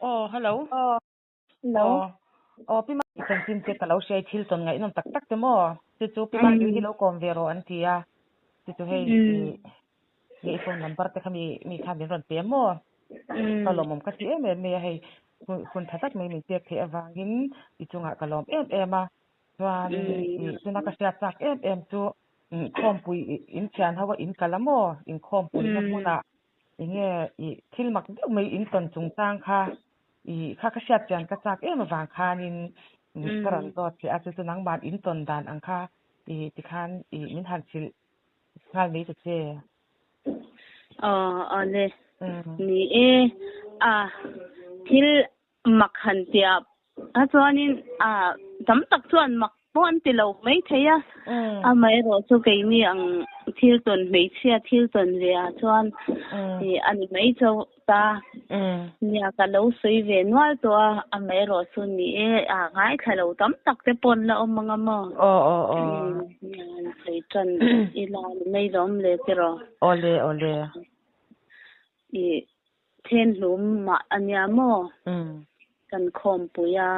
Aw hello. Aw hello. Aw aw pi Maki chanchin che ka lo hria i thil tawn ngaihnawm tak tak te maw? Chu chu pi Maki hi lo kawm ve rawh an ti a, chu chu hei i nge i phone number te kha mi mi khan min rawn pe maw? Ka lawmawm ka ti em em mai a hei hun tha tak mai min pek theih avangin i chungah ka lawm em em a, chuan i tuna ka hriat chak em em chu khawmpui in thian ho a in kal a maw? Inkhawmpuina hmunah Enge i thil mak deuh mai in tawn chungchang kha i kha ka hriat chian ka chak em avang khanin ka rawn zawt che a, chu chu nangmah in tawn dan ang kha i tikhan i min han hrilh nghal mai ta che. Aw awle ni e a thil mak han tia a chuanin a tam tak chuan mak pawh an ti lo mai thei a, amaherawh chu keini ang thil tawn hmeichhia thil tawn ve ah chuan ih a ni mai chauh ta nia ka lo sawi ve nual tawh a, amaherawh chu ni e a ngaithla lo tam tak te pawh an la awm ang a maw nia an sawi tan ila ni mai lawm le tiraw. Awle awle. Ih Then hlum mah a nia maw? Kan khawmpui a.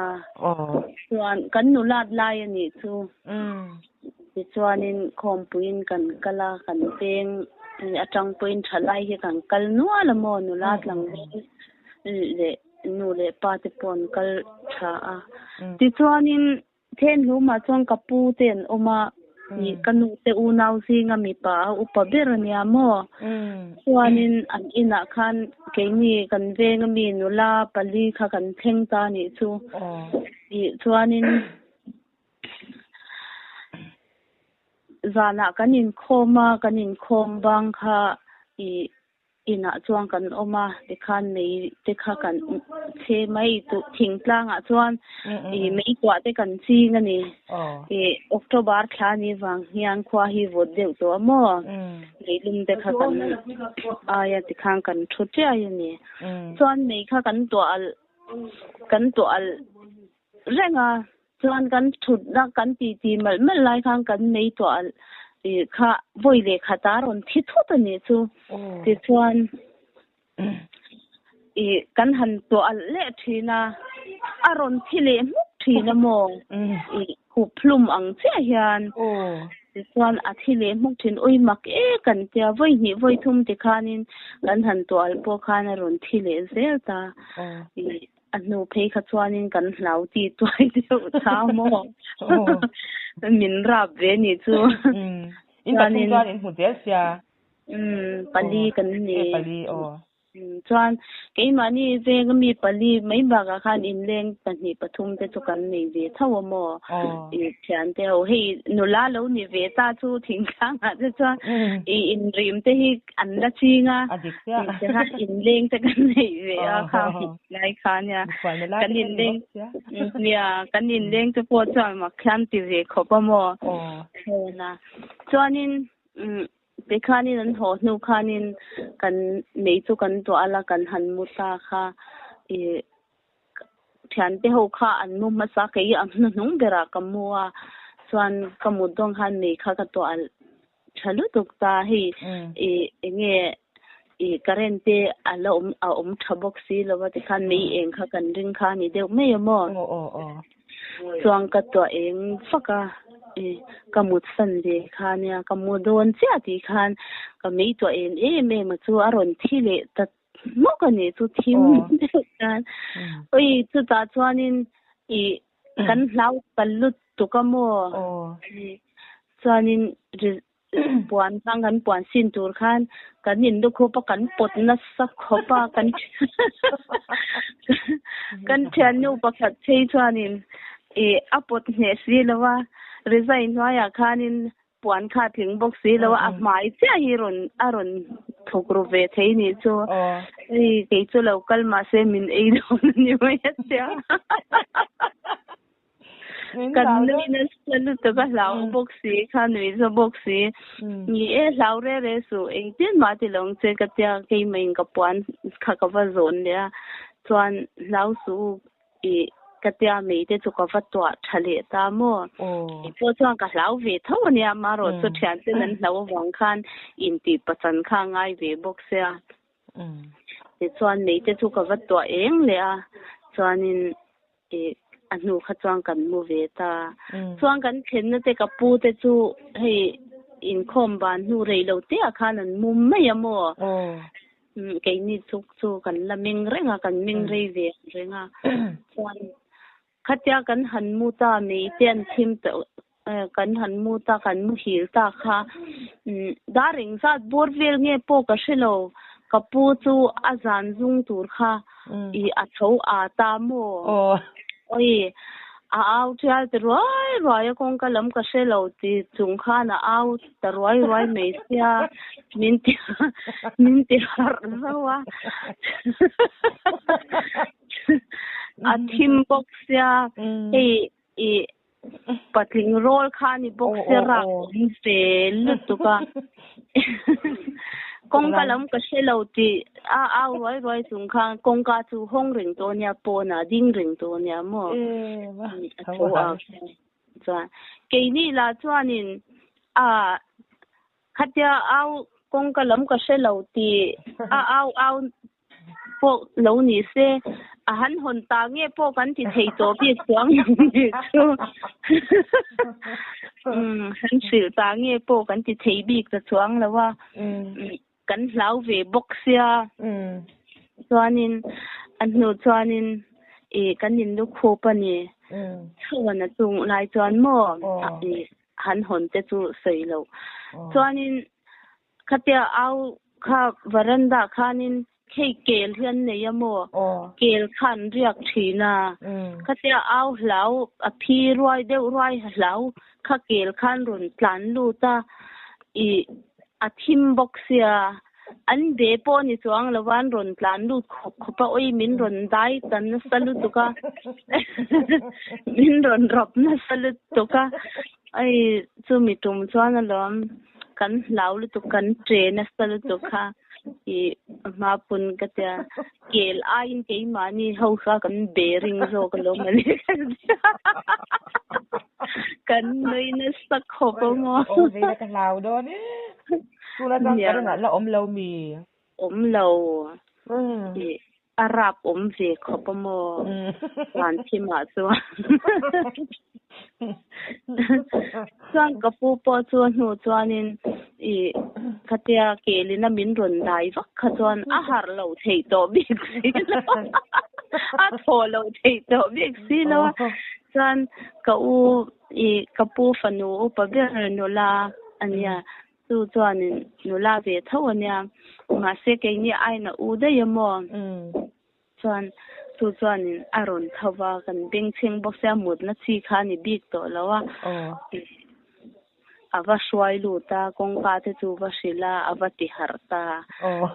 Chuan kan nulat lai a nih chu. Tichuanin khawmpuiin kan kal a, kan peng atang pawhin tha lai hi kan kal nual a maw? Nula tlangval leh nu leh pa te pawh an kal tha a. Tichuanin Then hlumah chuan ka pu te an awm a, ih ka nu te unau zinga mipa a upa ber a nia maw? Chuanin an inah khan keini kan venga mi nula pali kha kan thleng ta a nih chu. Ih chuanin zanah kan inkhawm a, kan inkhawm bang kha ih Inah chuan kan awm a, tikhan mei te kha kan chhe mai duh thingtlangah chuan ih mei tuah te kan ching a ni. Ih October thla ni vang hian khua hi vawt deuh tawh a maw? Meilum te kha kan ai a tikhan kan thu chiai a ni. Chuan mei kha kan tuah alh kan tuah alh reng a, chuan kan thutna kan titi malh malh lai khan kan mei tuah alh ih kha vawi leh khat a rawn thi thut a nih chu. Tichuan ih kan han tuah alh leh thin a, a rawn thi leh hmuk thin a maw? Ih hup hlum ang chiah hian tichuan a thi leh hmuk thin ui mak e kan tia vawi hnih vawi thum tikhanin kan han tuah alh pawh khan a rawn thi leh zel ta. Ih A hnu phei kha chuanin kan hlau ti tuai deuh ta maw? Min rap ve ni chu. In pathum chuan in hmu zel sia. Pali kan ni. E pali aw. Chuan keimahni venga mi pali mai bakah khan inleng pahnih pathum te chu kan nei ve tho a maw? I thiante ho hei nula lo ni ve ta chu thingtlangah te chuan i inrim te hi an la ching a, tikhan inleng te kan nei ve a kha lai kha nia kan inleng nia kan inleng te pawh chuan mak hian ti ve khawp a maw na chuanin tikhanin an haw hnu khanin kan mei chu kan tuah a la kan han mu ta kha i thiante ho kha an mu hmasa kei a hnuhnung berah ka mu a chuan ka mut dawn khan mei kha ka tuah Tha lutuk ta hei i enge i current te a la awm a awm tha bawk si lo va tikhan mei eng kha kan ring kha a ni deuh mai a maw? Chuan ka tuah eng fak a i ka mut san ve kha nia ka mu dawn chiah tih khan ka mei tuah em em em a chu a rawn thi leh ta hmawk a nih chu thim deuh khan ui chutah chuanin i kan hlau ta lutuk a maw? Chuanin puan hmang kan puan sin tur khan kan in lukhawp a kan pawt nasa khawp a kan kan thiannu pakhat phei chuanin ih a pawt hneh si lo a rizai hnuaiah khanin puan kha a tling bawk si lo a a hmai chiah hi rawn a rawn thawk ru ve thei nih chu hei kei chu lo kal mahse min ei dawn a ni mai a tia. Kan nui nasa lutuk a hlau bawk si kha nui za bawk si ni e hlau re re suh engtin mah ti lo ang che ka tia keimah in ka puan kha ka va zawn leh a chuan hlau suh u ih ka tia mei te chu ka va tuah tha leh ta maw kei pawh chuan ka hlau ve tho a nia amaherawh chu thian ten an hlau avang khan intih pachan kha a ngai ve bawk sia. Tichuan mei te chu ka va tuah eng leh a, chuanin ih a hnu kha chuan kan mu ve ta. Chuan kan thlenna te ka pu te chu hei inkhawm ban hnu rei lo te ah khan an mu mai a maw? Keini chu chu kan la meng reng a, kan meng rei ve reng a. Chuan Khatia kan han mu ta mei te an thim tawh kan han mu ta kan muhil ta kha dar engzat bawr vel nge pawh ka hre lo ka pu chu a zan zung tur kha i a tho a ta maw awi a au tial ta ruai ruai a kawngka lam ka hre lo ti chung khan a au ta ruai ruai mai sia min ti min ti harh zauh a. A thim bawk sia hei i patling rawl kha a ni bawk sia rak awm ve lutuk a kawngka lam ka hre lo tih a au ruai ruai chung khan kawngka chu hawng reng tawh ania pawnah ding reng tawh ania maw a tho a chuan keini lah chuanin a khatia au kawngka lam ka hre lo tih a au au pawh lo ni se, a han hawn ta nge pawh kan ti thei tawh bik chuang lo ni chu. Umm, han hrilh ta nge pawh kan ti thei bik ta chuang lo a, kan hlau ve bawk sia. Chuanin a hnu chuanin ih kan inlukhup a ni. Chhuan a chung lai chuan maw ih han hawn te chu sawi lo. Chuanin Khatia au kha veranda khanin khei kel hi an nei a maw? Kel kha an riak thin a. Khatia au hlau a phi ruai deuh ruai hlau kha kel khan rawn tlan lut a, ih a thim bawk sia. An be pawh a ni chuang lo a, an rawn tlan lut khawp khawp a, awi min rawn dai ta nasa lutuk a, min rawn rap nasa lutuk a, ai chumi tum chuan alawm. Kan hlau lutuk kan tre nasa lutuk kha i hma pun ka tia kel aiin keimahni ho kha kan be ring zawk alawm a ni kan tia kan nui nasa khawp a maw. Awm ve ila ka hlau dawn e. Tuna chuan ka rinah la awm lo mi. Awm lo. I A rap awm ve khawp a maw? Van thimah chuan. Chuan ka pu pawh chu a hnu chuanin i khatia kelina min rawn dai vak kha chuan a harh loh theih tawh bik si lo. A thaw loh theih tawh bik si lo a. Chuan ka u i ka pu fanu upa ber nula a nia. Chu chuanin nula ve tho a nia, mahse keini aina u daih a maw? Chuan chu chuanin a rawn tho va, kan bengchheng bawk sia mutna chi kha a ni bik tawh lo a. A va hruai lut a, kawngka te chu va hrilh a, a va ti harh ta.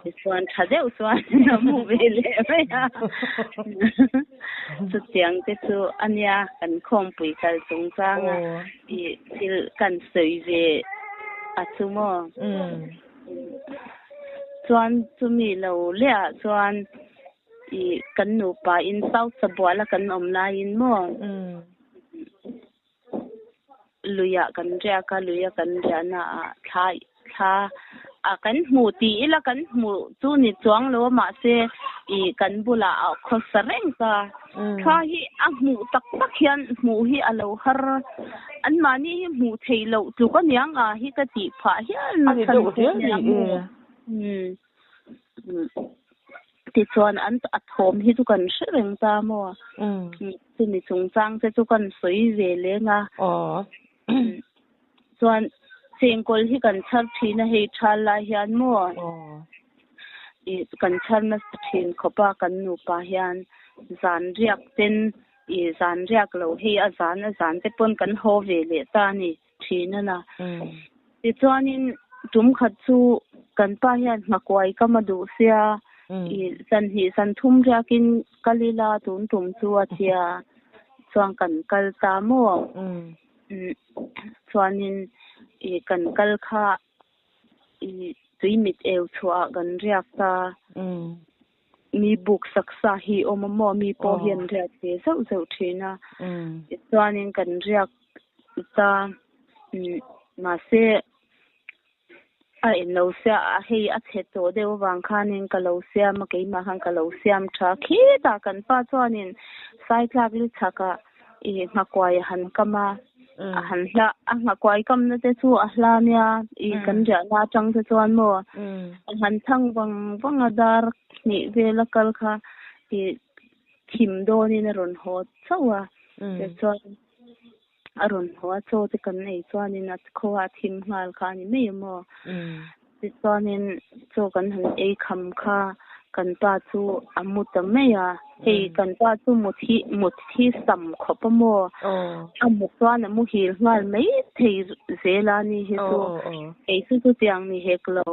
Tichuan tha deuh chuan a mu ve leh mai a. Chutiang te chu a nia kan khawmpui kal chungchang a. I thil kan sawi ve a chu maw? Chuan chumi lo leh ah chuan i kan nupa in South Sabual a kan awm laiin maw? Luiah kan riak a, luia kan riahna ah thla Thla a kan hmu tih ila kan hmuh chu ni chuang lo a mahse ih kan bulah a khawsa reng ta. Thla hi a hmuh tak tak hian hmuh hi a lo har anmahni hi hmuh theih loh tluk aniang a hi ka tih phah hial na chhan chu nia maw. Tichuan an a thawm hi chu kan hre reng ta maw. Chumi chungchang te chu kan sawi ve leng a. Chuan chengkawl hi kan chhar thin a hei thal lai hian maw ih kan chhar nasa thin khawp a kan nupa hian zan riak ten ih zan riak lo hei a zan a zan te pawn kan haw ve leh ta a ni thin a na. Tichuanin tum khat chu kan pa hian nghakuai kam a duh sia ih zan hnih zan thum riakin kal ila tun tum chu a tia chuan kan kal ta maw. Chuanin ih kan kal kha ih tui mit eu chhuah ah kan riak ta. Mi buk sak sa hi awm a maw mi pawh hi an riak ve zauh zauh thin a. Tichuanin kan riak ta mahse. A en lo sia a hei a chhe tawh deuh avang khanin ka lo siam a keimah khan ka lo siam tha khitah kan pa chuanin saitlak li chhakah ih nghakuai a han kam a a han hla a nghakuai kamna te chu a hla nia ih kan riahna atang te chuan maw a han thang vang vang a dar hnih vel a kal kha ih thim dawnin a rawn haw chauh a tichuan. A rawn haw a, chaw te kan ei chuanin a khaw a thim nghal kha a ni mai a maw? Tichuanin chaw kan han ei kham kha kan pa chu a mu ta mai a, hei kan pa chu mut hi mut hi sam khawp a maw? A mut chuan a muhil nghal mai thei zel a ni hi chu kei chu chutiang ni hek lo.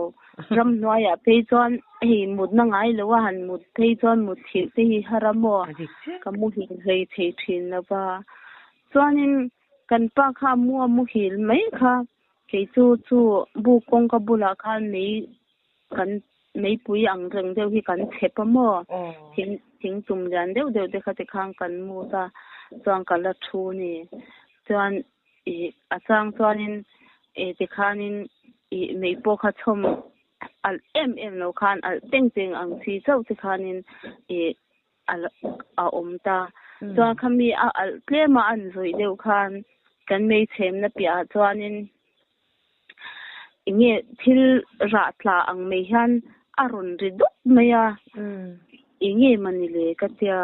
Ramhnuaiah phei chuan hei mutna ngai lo a han mut phei chuan mut thilh te hi har a maw? Ka muhil hlei thei thin lo va. Chuanin kan pa kha a mu a muhil mai kha kei chu chu buk kawngka bulah khan mei kan meipui ang reng deuh hi kan chhep a maw? Thing thing tum lian deuh deuh te kha tikhan kan mut a chuan ka la thu ni. Chuan ih a chang chuanin ih tikhanin ih mei pawh kha chhawm alh em em lo khan alh teng teng ang chi chauh tikhanin ih a a awm ta. Chuan khami a alh tlem a an zawih deuh khan kan mei chhemna piahah chuanin eng nge thil rah tla ang mai hian a rawn ri dup mai a, eng nge mawni le ka tia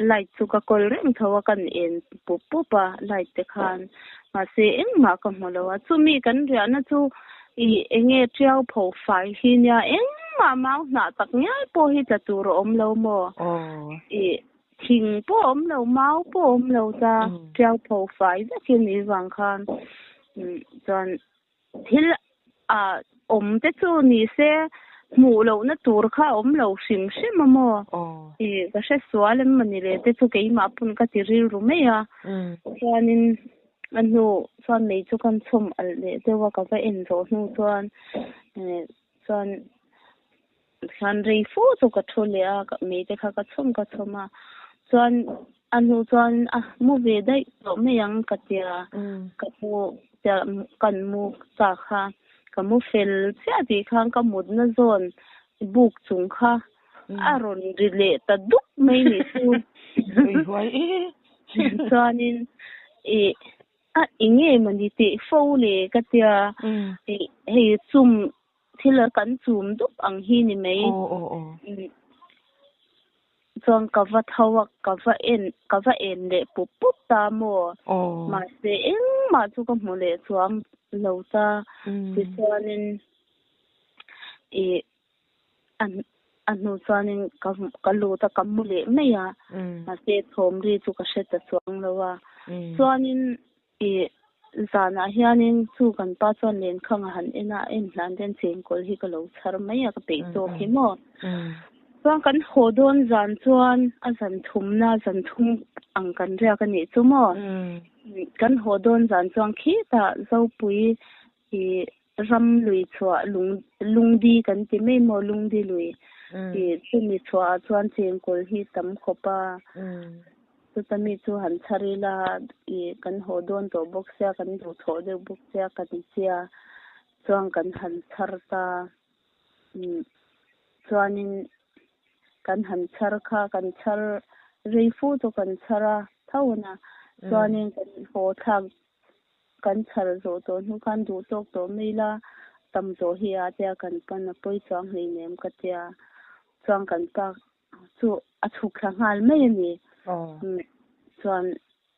light chu ka kawl reng tho a kan en pup pup a light te khan mahse engmah ka hmu lo a, chumi kan riahna chu ih eng nge tiau pho fai hi nia engmah mau hnah tak ngial pawh hi tla tur a awm lo maw ih thing pawh a awm lo mau pawh a awm lo ta tiau pho fai vek hi ni vang khan chuan Thil a awm te chu ni se hmuh lohna tur kha a awm lo hrim hrim a maw? Ih ka hre sual em mawni le te chu keimah pawn ka ti rilru mai a. Chuanin a hnu chuan mei chu kan chhawm alh leh deuh a ka va en zawh hnu chuan chuan Chuan rei fu chu ka thu leh a, mei te kha ka chhawm ka chhawm a, chuan a hnu chuan a mu ve daih tawh mai ang ka tia, ka mu tia kan mu ta kha, ka mu fel chiah tih khan ka mutna zawn buk chung kha a rawn ri leh ta dup mai nih chu. Chuanin ih a eng nge mawni teh fo le ka tia, ih hei chum Thil a kan chum dup ang hi ni mai. Chuan ka va tho a, ka va en, ka va en leh pup pup ta maw? Mahse engmah chu ka hmu leh chuang lo ta. Tichuanin ih a a hnu chuanin ka ka lut a, ka mu leh mai a. Mahse thawm ri chu ka hre ta chuang lo a. Chuanin Ih, zanah hianin chu kan pa chuan lenkhang a han en a, a en hlan ten chengkawl hi ka lo chhar mai a, ka peih tawk hi maw. Chuan kan haw dawn zan chuan a zan thumna zan thum ang kan riak a nih chu maw. Kan haw dawn zan chuan khitah Zopui ih ram lui chhuah lung lungdi kan ti mai maw lungdi lui ih chumi chhuah ah chuan chengkawl hi tam khawp a chuta mi chu han chhar ila ih kan haw dawn tawh bawk sia kan duhthawh deuh bawk sia kan tia chuan kan han chhar ta umm chuanin kan han chhar kha kan chhar rei fu chu kan chhar a tho na chuanin kan haw thlak Kan chhar zawh tawh hnu khan duh tawk tawh mai la, tam tawh hi a tia kan pan a pawi chuang hleinem ka tia chuan kan pa chu a chhuk thla nghal mai a ni. Chuan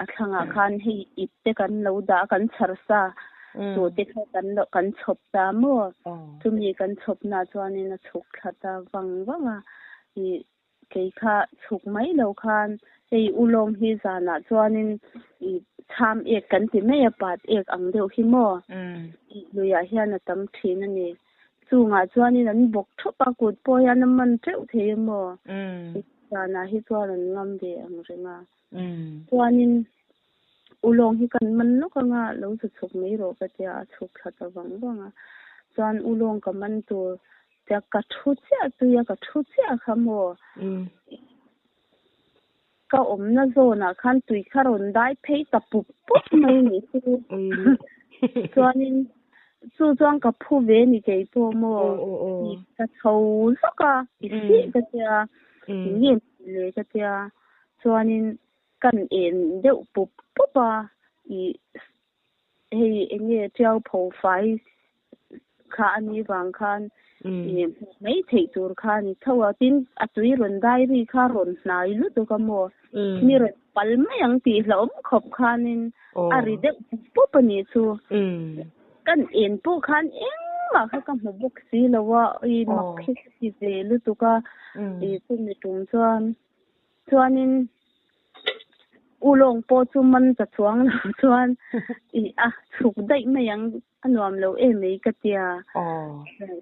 a thlangah khan hei ip te kan lo dah a kan chhar sa tawh te kha kan lo kan chhawp ta maw? Chumi kan chhawp na chuanin a chhuk thla ta vang vang a ih Kei kha chhuk mai lo khan hei ulawng hi zanah chuanin i chham ek kan ti mai a, pat ek ang deuh hi maw? Luiah hian a tam thin a ni. Chungah chuanin an bawk thup a, kut pawh hian a man teuh thei a maw? Zanah hi chuan an ngam ve ang reng a. Chuanin ulawng hi kan man lawk anga lo zu chhuk mai rawh ka tia, a chhuk thla ta vang vang a. Chuan ulawng ka man tur Tia ka thu chiah tui a, ka thu chiah kha maw? Ka awmna zawnah khan tui kha rawn dai phei ta pup pup mai ni chu. Chuanin Chu chuan ka phu ve ni kei pawh maw? Ka tho zawk a, i sih ka tia, eng nge ni le ka tia. Chuanin kan en deuh pup pup a, i hei eng nge tiau pho fai kha a nih vang khan i hmuh mai theih tur kha a ni tho a. Tin, a tui rawn dai ri kha rawn hnai lutuk a maw? Mi rawn pal mai ang tih hlauhawm khawp khanin a ri deuh pup pup a nih chu. Kan en pawh khan engmah kha ka hmu bawk si lo a, i mak hi ka ti ve lutuk a, i chumi tum chuan chuanin ulawng pawh chu man ta chuang lo chuan i a chhuk daih mai ang a nuam lo em mai ka tia.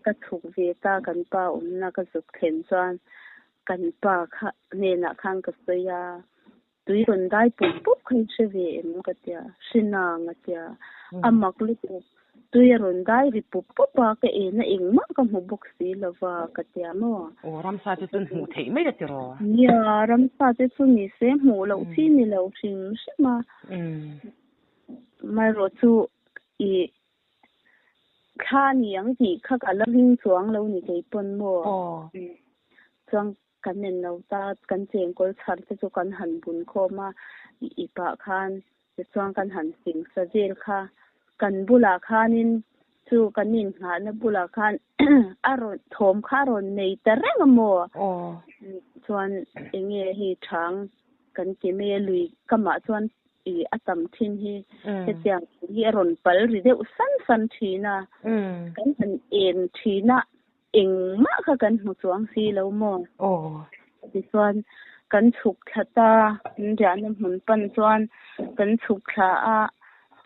Ka chhuk ve ta kan pa awmna ka zuk thlen chuan kan pa kha hnenah khan ka sawi a, tui rawn dai pup pup kha i hre ve em ka tia, hre nang a tia, a mak lutuk, tui a rawn dai ri pup pup a, ka ena engmah ka hmu bawk si lo va ka tia maw. Aw, ramsa te chu hmuh theih mai a tiraw? Nia, ramsa te chu ni se hmuh loh chi ni lo hrim hrim a, amaherawh chu i thla ni ang tih kha ka la ring chuang lo ni kei pawn maw? Chuan kan en lo ta, kan chengkawl chhar te chu kan han bun khawm a, i ipah khan tichuan kan han fing sa vel kha kan bulah khanin chu kan innghahna bulah khan a rawn thawm kha a rawn nei ta reng a maw? Chuan enge hei thang kan ti mai a, lui kamah chuan i a tam thin hi hetiang hi a rawn pal ri deuh san san thin a, kan han en thin a, engmah kha kan hmu chuang si lo maw? Tichuan kan chhuk thla ta, kan riahna hmun pan chuan kan chhuk thla a,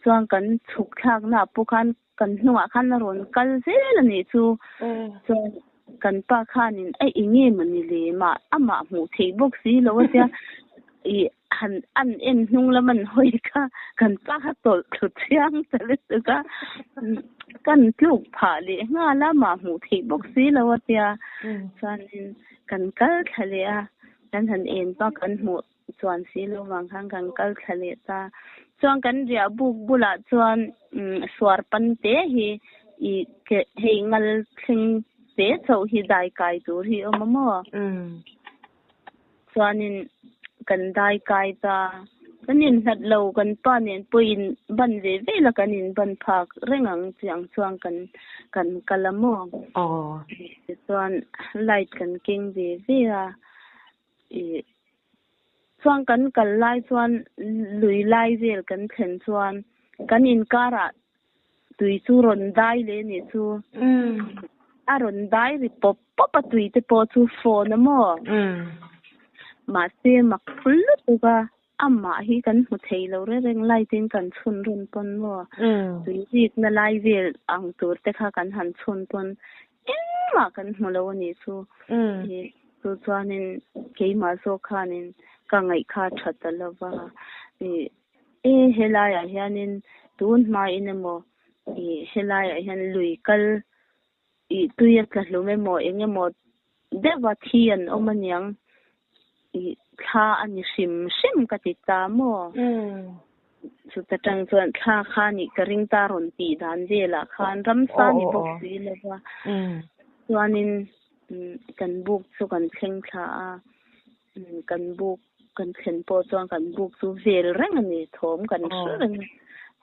chuan kan chhuk thlakna ah pawh khan kan hnungah khan a rawn kal zel a nih chu. Chuan kan pa khanin a eng nge maw ni le mah amah hmuh theih bawk si lo a tia i han an en hnung lam an hawi kha kan pa kha tawlh thlu chiang ta lutuk a, kan tluk phah leh nghal a mah hmuh theih bawk si lo a tia chuanin kan kal thla leh a, kan han en pa kan hmuh chuan si lo vang khan kan kal thla leh ta. Chuan kan riah buk bulah chuan suar pan te hi i hei ngal thleng te chauh hi dai kai tur hi a awm a maw? Chuanin kan dai kai ta, kan inhlat lo, kan pa nen pawhin ban ve ve la kan inban phak reng ang chiang chuan kan kan kal a maw? Tichuan light kan keng ve ve a, Ih, chuan kan kal lai chuan lui lai vel kan thlen chuan kan inkarah tui chu rawn dai leh nih chu. A rawn dai ri pawp pawp a tui te pawh chu phone a maw? Mahse mak phul lutuk a, amah hi kan hmu thei lo reng reng light in kan chhun rawn pawn maw? Tui zikna lai vel ang tur te kha kan han chhun pawn Engmah kan hmu lo a nih chu. Chu chuanin keimah zawk khanin ka ngaih kha tha ta lo va. E helaiah hianin tun hmain emaw ih helaiah hian lui kal ih tui a tla hlum emaw eng emaw deuha thi an awm aniang ih thla a ni hrim hrim ka ti ta maw? Chuta tang chuan thla kha nih ka ring ta rawn tih dan velah khan ramsa ni bawk si lo va. Chuanin kan buk chu kan thleng thla a, kan buk kan thlen pawh chuan kan buk chu vel reng a ni, thawm kan hre reng a.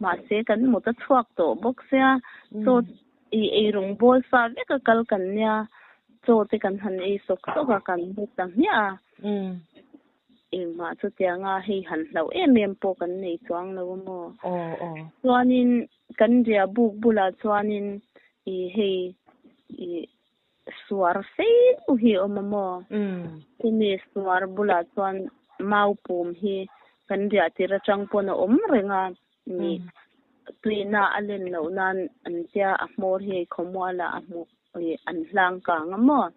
Mahse kan mut a chhuak tawh bawk sia, chaw ih eirawng bawl sa vek a kal kan nia, chaw te kan han ei sawk sawk a, kan mu ta hmiah a. Engmah chutianga hei han hlauh em em pawh kan nei chuang lo a maw? Chuanin kan riah buk bulah chuanin ih hei ih suar fei deuh hi a awm a maw? Chumi suar bulah chuan mau pum hi kan riah tir atang pawn a awm reng a, ih tuina a len loh nan an tia a hmawr hi khawmualah a hmuh. An hlang kang a maw?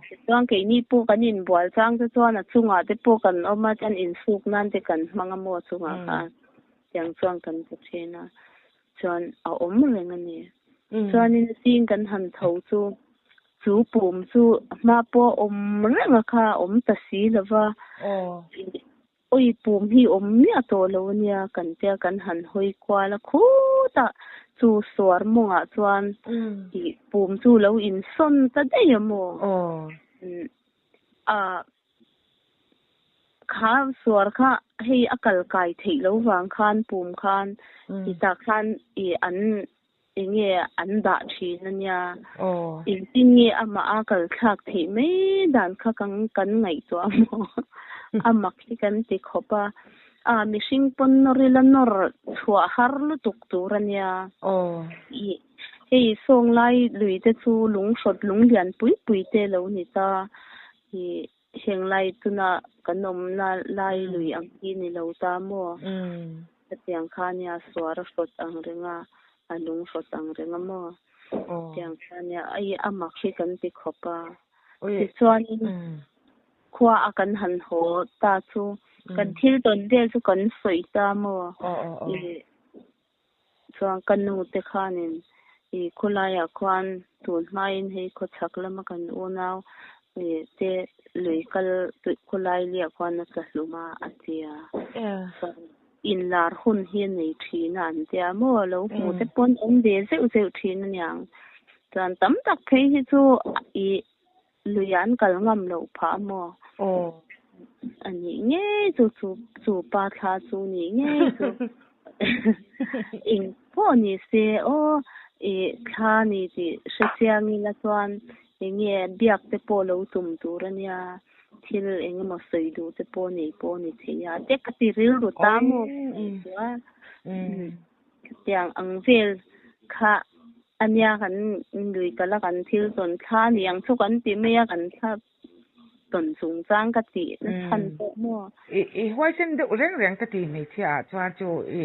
Tichuan keini pawh kan inbual chang te chuan a chungah te pawh kan awm a, chuan insuk nan te kan hmang a maw a chungah khan tiang chuan kan ti thin a, chuan a awm reng a ni. Chuanin zing kan han tho chu, chu pum chu hma pawh a awm reng a kha a awm ta si lo va, Awi pum hi awm miah tawh lo ania kan tia kan han hawi kual a khutah. Chu suar mawngah chuan i pum chu lo insawn ta daih a maw? A kha suar kha hei a kal kai theih lo vang khan pum khan i tah khan i an enge an dah thin a nia. Engtin nge amah a kal thlak theih mai dan kha kan kan ngaihtuah a maw? A mak hi kan ti khawp a. A mihring pawn nawr ila nawr chhuah har lutuk tur a nia. I hei sawnglai lui te chu lung hrawt lung lian pui pui te lo ni ta. I heng lai tuna kan awmna lai lui ang hi ni lo ta maw? Hetiang kha nia suar a hrawt ang reng a, a lung hrawt ang reng a maw? Hetiang kha nia ai a mak hi kan ti khawp a. Tichuanin Khua a kan han haw ta chu kan thil tawn vel chu kan sawi ta maw? I chuan ka nu te khanin i khawlaiah khuan tun hmain hei khawchhak lama kan unau i te lui kal khawlai liah khuan a tla hlum a a ti a. Chuan inlar hun hi a nei thin a an tia maw? Lo hmu te pawn awm ve zeuh zeuh thin aniang. Chuan tam tak phei hi chu i Lui an kal ngam loh phah maw? Aw. A nih ngei chu chu chu pa thla chu nih ngei chu. Eng pawh ni se aw i thla ni tih hre chiang ila chuan eng nge biak te pawh lo tum tur a nia, thil eng emaw sawi duh te pawh nei pawh ni thei a te ka ti rilru ta maw? Khatiang ang vel kha a nia kan lui kal a kan thil tawn thla ni ang chu kan ti mai a kan thla tawn chungchang ka tih na chhan pawh maw. I i huaisen deuh reng reng ka ti hmeichhia ah chuan chu i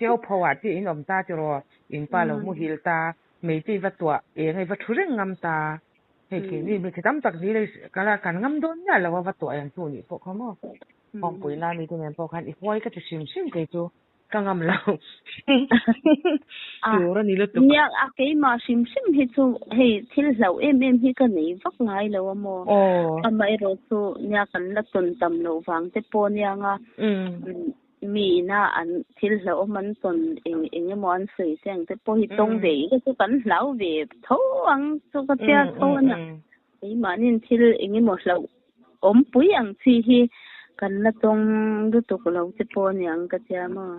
cheu pho ah chi in awm ta tiraw in pa lo muhil ta hmeichhe i va tuah eng i va thu reng ngam ta hei keini hmeichhe tam tak ni lei kala kan ngam dawn miah lo a va tuah eng chu nih pawh kha maw kawngpui lai mite nen pawh khan i huai ka ti hrim hrim kei chu. Ka ngam lo. Tur a ni lutuk. Nia, a keimah hrim hrim hi chu hei thil hlauh em em hi ka nei vak ngai lo a maw. Amaherawh chu nia kan la tawn tam loh vang te pawh nia nga mi ina an thil hlauhawm an tawn eng eng emaw an sawi te ang te pawh hi tawng ve ila chu kan hlau ve tho ang chu ka tia tho a nia. Keimahniin thil eng emaw hlauh awm pui ang chi hi kan la tawng lutuk lo te pawh a niang ka tia maw?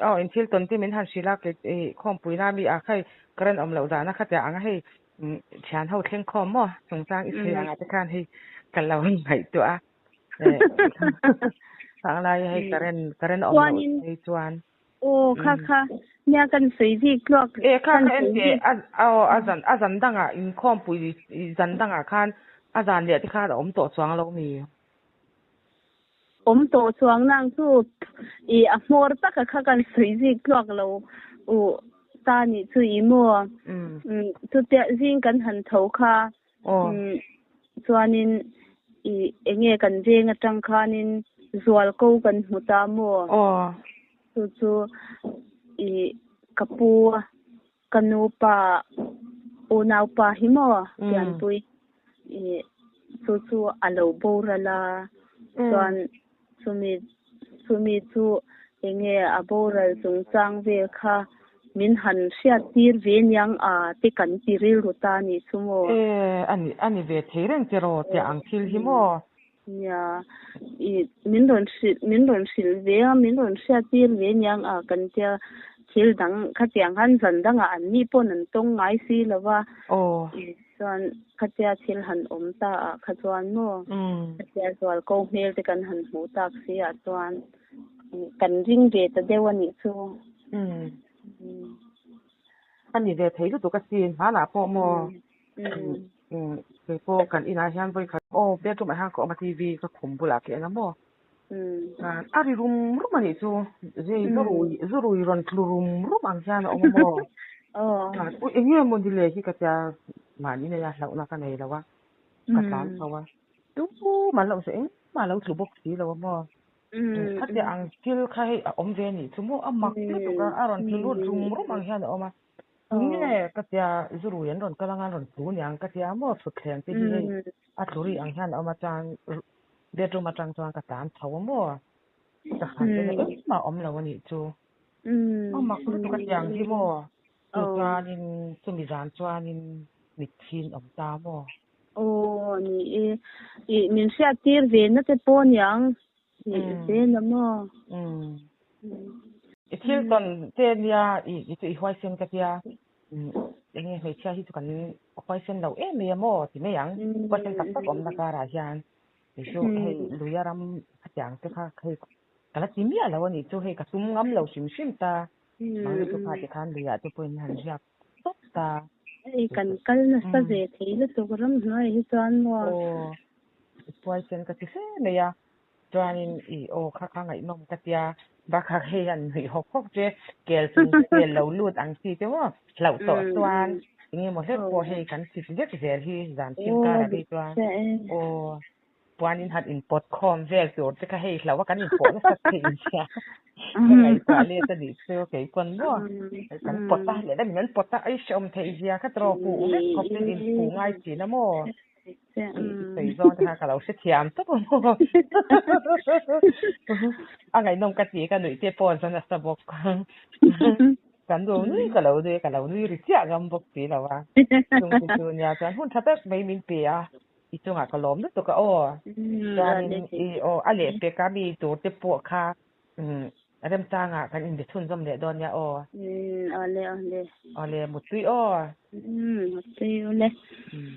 Aw, in thil tawn te min han hrilh a, kei khawmpui na mi a khai current awm loh zan a khatia ang a hei thian ho thleng khawm maw chungchang i sawi angah te khan hei ka lo ngaihtuah a. Khang lai hei current current awm loh phei chuan. Aw kha kha nia kan sawi zik tluak. E kha kha en teh a aw a zan a zan dangah inkhawmpui zan dangah khan a zan leh te khan a awm tawh chuang lo mi? Awm tawh chuang nang chu i a hmawr taka kha kan sawi zik tluak lo u ta nih chu i maw? Chutia zing kan han tho kha Chuanin i enge kan veng atang khanin zualko kan hmu ta maw? Chu chu i ka pu ka nu pa unaupa hi maw pianpui i chu chu a lo boral a chuan Chumi chumi chu enge a boral chungchang vel kha min han hriat tir ve niang a te kan ti rilru ta nih chu maw? E, a ni a ni ve thei reng che rawh teh ang thil hi maw? Nia, i min rawn hrilh min rawn hrilh ve a, min rawn hriat tir ve niang a kan tia thil dang khatiang khan zan dangah an ni pawn an tawng ngai si lo va. Aw. Chuan khatia thil han awm ta ah kha chuan maw khatia zual ko hmel te kan han hmuh tak si ah chuan kan ring ve ta deuh a nih chu. A ni ve thei lutuk a sin hmanah pawh maw kei pawh kan inah hian vawi khat aw bedroom ah hian ka awm a TV ka khum bulah ka en a maw a ri rum rum a nih chu zei zurui zurui rawn tlu rum rum ang hian a awm a maw ui eng nge maw ni le hi ka tia mahni nei a hlauhna ka nei lo a ka tlan chho a tumah lo se engmah lo tlu bawk si lo a maw khatia ang thil kha hei a awm ve a nih chu maw a mak lutuk a a rawn tlu lut rum rum ang hian a awm a nge ka tia zurui an rawn kal anga an rawn tlu niang ka tia maw thutthleng te hi hei a tlu ri ang hian a awm a chuan Bedroom atang chuan ka tlan chho a maw? Ka han en a, engmah awm lo a nih chu. A mak lutuk a tiang hi maw? Chu chuanin chumi zan chuanin mitthi in awm ta maw? Aw ni e, ih min hriat tir ve na te pawh aniang nih zel a maw? Umm. I thil tawn te nia i chu i huaisen ka tia. Enge hmeichhia hi chu kan huaisen lo em mai a maw ti mai ang. Huaisen tak tak awmna karah hian kei chu hei luia ram khatiang te kha hei ka la ti miah lo a nih chu hei ka tum ngam lo hrim hrim ta. Mahni chu kha tikhan luiah te pawhin han riak tawp ta. Hei kan kal nasa ve thei lutuk ramhnuai hi chuan maw. Aw huaisen ka ti hle mai a. Chuanin i aw kha kha ngaihnawm ka tia, bakah hei an nuih hawk hawk che, kel chung kel lo lut ang chi te maw, hlauh tawh chuan eng emaw hlek pawh hei kan chit vek zel hi zan thim karah phei chuan aw puanin han inpawt khawm vel tur te kha hei hlauh a kan inpawh nasa theih nia ka ngaihtuah let a nih chu kei pawn maw kan pawt a lehlam in an pawt a ai hrehawm theih zia kha tiraw huh vek khawpin inpuh ngai thin a maw. Sawi zawng te kha ka lo hrethiam tawp a maw. A ngaihnawm ka ti ka nuih te pawh zan a sa bawk. Kan lo nui ka lo nui ka lo nui ri chiah ngam bawk si lo a. Chung te chu nia chuan hun tha tak mai min pe a. I chungah ka lawm lutuk a aw. Chuanin i aw a lehpek a mi tur te pawh kha Remchangah kan inbe chhunzawm leh dawn nia aw. Umm awle awle. Awle muttui aw. Umm muttui awle. Umm.